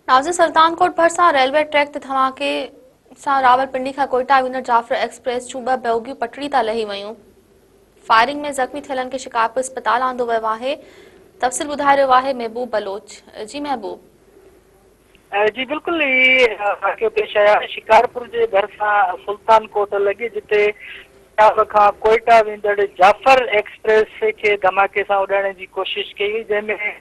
ناظرين سلطان ڪوٽ ڀرسان railway track تي ڌماڪي سان راولپنڊي کان ڪوئيٽا ويندڙ جعفر ايڪسپريس جون ٻه بوگيون پٽڙي تان لهي ويون. فائرنگ ۾ زخمي ٿيلن کي شڪارپور اسپتال آندو ويو آهي. تفصيل ٻڌائي رهيو آهي محبوب بلوچ. جي محبوب. جي بلڪل هي واقعو پيش آيو آهي شڪارپور جي ڀرسان سلطان ڪوٽ لڳي جتي پنجاب کان ڪوئيٽا ويندڙ جعفر ايڪسپريس کي ڌماڪي سان اڏائڻ جي ڪوشش ڪئي وئي جنهن ۾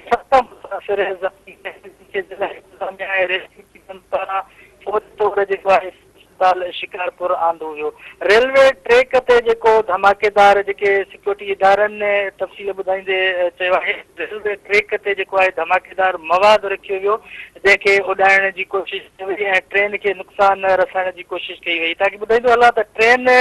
ست مسافر زخمي ٿيا آهن جن کي ضلعي انتظاميا ۽ ريسڪيو ٽيمن پاران فوري طور جيڪو آهي اسپتال شڪارپور آندو ويو. ريلوي ٽريڪ تي جيڪو ڌماڪيدار جيڪي سيڪيورٽي ادارن تفصيل ٻڌائيندي چيو آهي ريلوي ٽريڪ تي جيڪو آهي ڌماڪيدار مواد رکيو ويو جنهن کي اڏائڻ جي ڪوشش ڪئي وئي ۽ ٽرين کي نقصان رسائڻ جي ڪوشش ڪئي وئي تاڪي ٻڌائيندو هلان ته ٽرين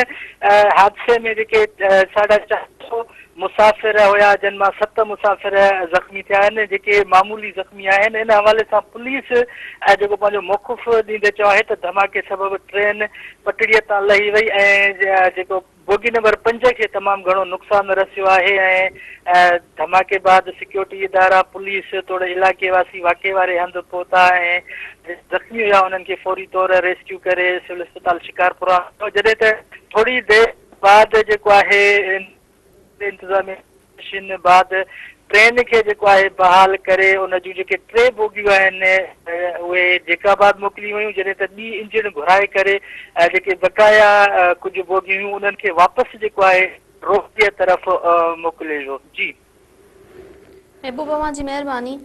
حادثي ۾ جيڪي ساڍا چار سو مسافر هيا جن مان ست مسافر زخمي ٿيا آهن جيڪي معمولي زخمي آهن ان حوالي سان پوليس جيڪو پنهنجو موقف ڏيندي چيو آهي ته ڌماڪي سبب ٽرين پٽڙي تان لهي وئي ۽ جيڪو بوگي نمبر پنج کي تمام گهڻو نقصان رسيو آهي ۽ ڌماڪي بعد سيڪيورٽي ادارا پوليس توڙي علائقي واسي واقعي واري هنڌ پهتا ۽ زخمي هيا انهن کي فوري طور ريسڪيو ڪري سول اسپتال شڪارپور آندو جڏهن ته ٿوري دير بعد جيڪو آهي انتظاميا ڪوششن بعد ٽرين کي جيڪو آهي بحال ڪري ان جون جيڪي ٽي بوگيون آهن اهي جيڪب آباد موڪليون ويون جڏهن ته ٻي انجڻ گهرائي ڪري جيڪي بقايا ڪجهه بوگيون هيون انهن کي واپس جيڪو آهي روهڙي طرف موڪليو ويو جي. محبوب اوهان جي مهرباني.